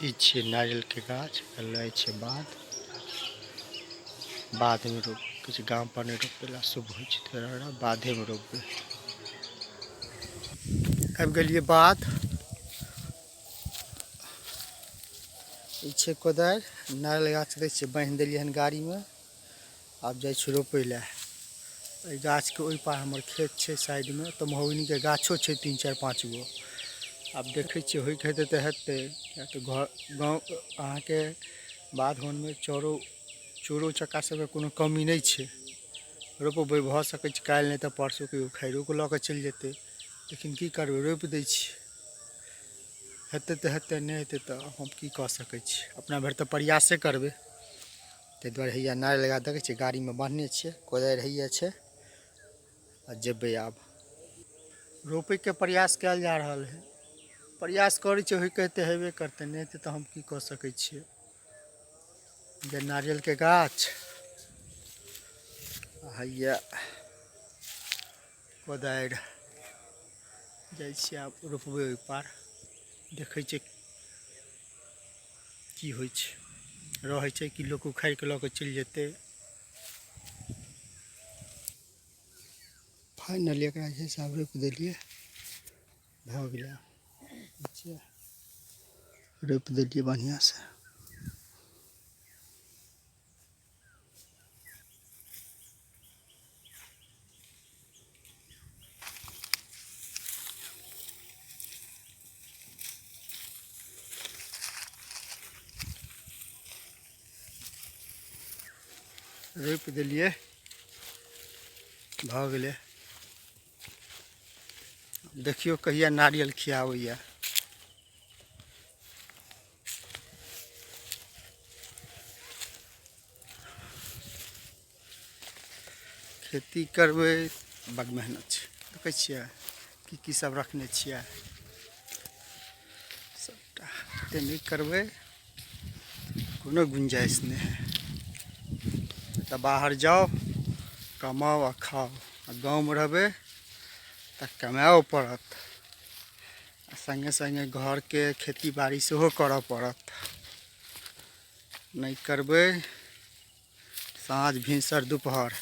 ई छियै नारियलके गाछ, लय छै बाध। बाधमे रोप किछु गाम पर नहि रोपेला शुभ होइ छै, तै बाधेमे रोपबै। आबि गेलियै बाध। ई छै कोदारि, नारियल गाछ दै छियै, बान्हि देलियै हन गाड़ीमे। आब जाइ छी रोपै लए। एहि गाछके ओहि पार हमर खेत छै साइडमे, तऽ महोगनीके गाछो छै 3 4 5 गो। आब देखै छियै होइके हेतै तऽ हेतै, किएक तऽ घर गाँव अहाँके बाध वनमे चोरो चक्का सबके कोनो कमी नहि छै। रोपबै, भऽ सकै छै काल्हि नहि तऽ परसू केओ उखाड़िओ कऽ लऽ कऽ चलि जेतै, लेकिन की करबै, रोपि दै छियै। हेतै तऽ हेतै, नहि हेतै तऽ हम की कऽ सकै छी, अपना भरि तऽ प्रयासे करबै। ताहि दुआरे हैया नारियल लगा देखै छियै गाड़ीमे बान्हने छियै, कोदारि हैया छै आ जेबै। आब रोपैके प्रयास कयल जा रहल है, प्रयास करै छियै, होइके हेतै हेबे करतै, नहि हेतै तऽ हम की कऽ सकै छियै। जे नारियलके गाछ हैया कोदारि, जाइ छियै आब रोपबै ओहि पार। देखै छियै की होइ छै, रहै छै कि लोक उखाड़ि कऽ लऽ कऽ चलि जेतै। फाइनली एकरा जे छै से आब रोपि देलियै, भऽ गेलै। रोपि देलियै बढ़िआँसँ। रोपि देलियै, भऽ गेलै। देखियौ कहिया नारियल खियाबैया। खेती करबै बड मेहनत छै। देखै छियै की की सब रखने छियै सबटा। एते नहि करबै, कोनो गुंजाइश नहि है। तऽ बाहर जाउ, कमाउ आ खाउ, आ गाँवमे रहबै तऽ कमाओ पड़त, आ सङ्गे सङ्गे घरके खेती बाड़ी सेहो करऽ पड़त। नहि करबै साँझ भिनसर दुपहर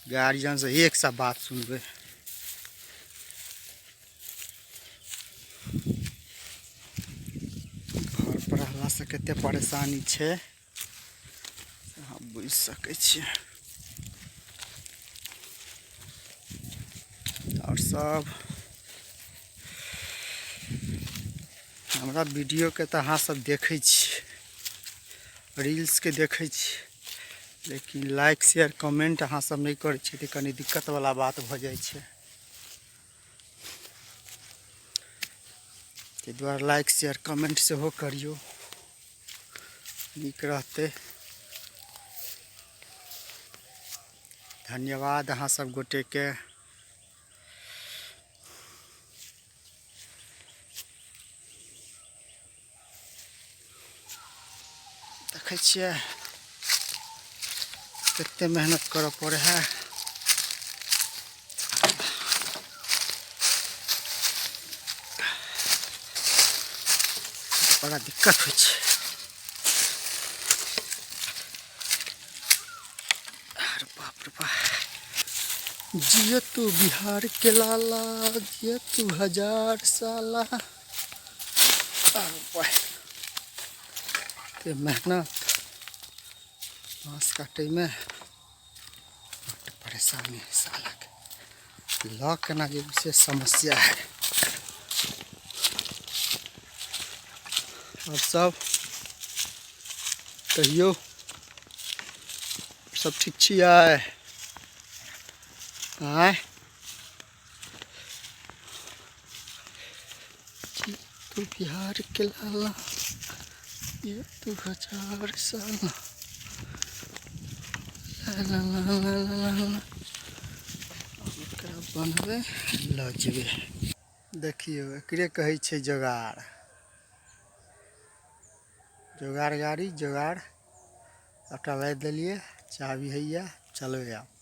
गार्जियनसँ एक सा बात सुनबै। घर पर रहलासँ कते परेशानी छै अहाँ बुझि सकै छियै। आओर सब हमरा वीडियोके तऽ अहाँ सब देखै छियै, रील्सके देखै छियै, लेकिन लाइक शेयर कमेंट अहाँ सब नहि करै छियै तऽ कनि दिक्कतवला बात भऽ जाइ छै। ताहि दुआरे लाइक शेयर कमेंट सेहो करियौ, नीक रहतै। धन्यवाद अहाँ सब गोटेके। देखै छियै कते मेहनत करऽ पड़ै है। बड़ा दिक्कत होइ छै। अरे बाप रे बाप। जिय तू बिहार के लाला, जिय तू हजार साला। ते मेहनत बाँस काटैमे बड्ड परेशानी है साला के, लऽ केना जेबै से समस्या है। आओर सब कहियौ, सब ठीक छियै? आँय तू बिहार के लाला, ये तू हजार साला। ला ला ला ला ला ला। एकरा बनबै लऽ जेबै। देखियौ एकरे कहै छै जोगाड़, जोगाड़ गाड़ी जोगाड़। सबटा लादि देलियै, चाभी हैया, चलबै आब।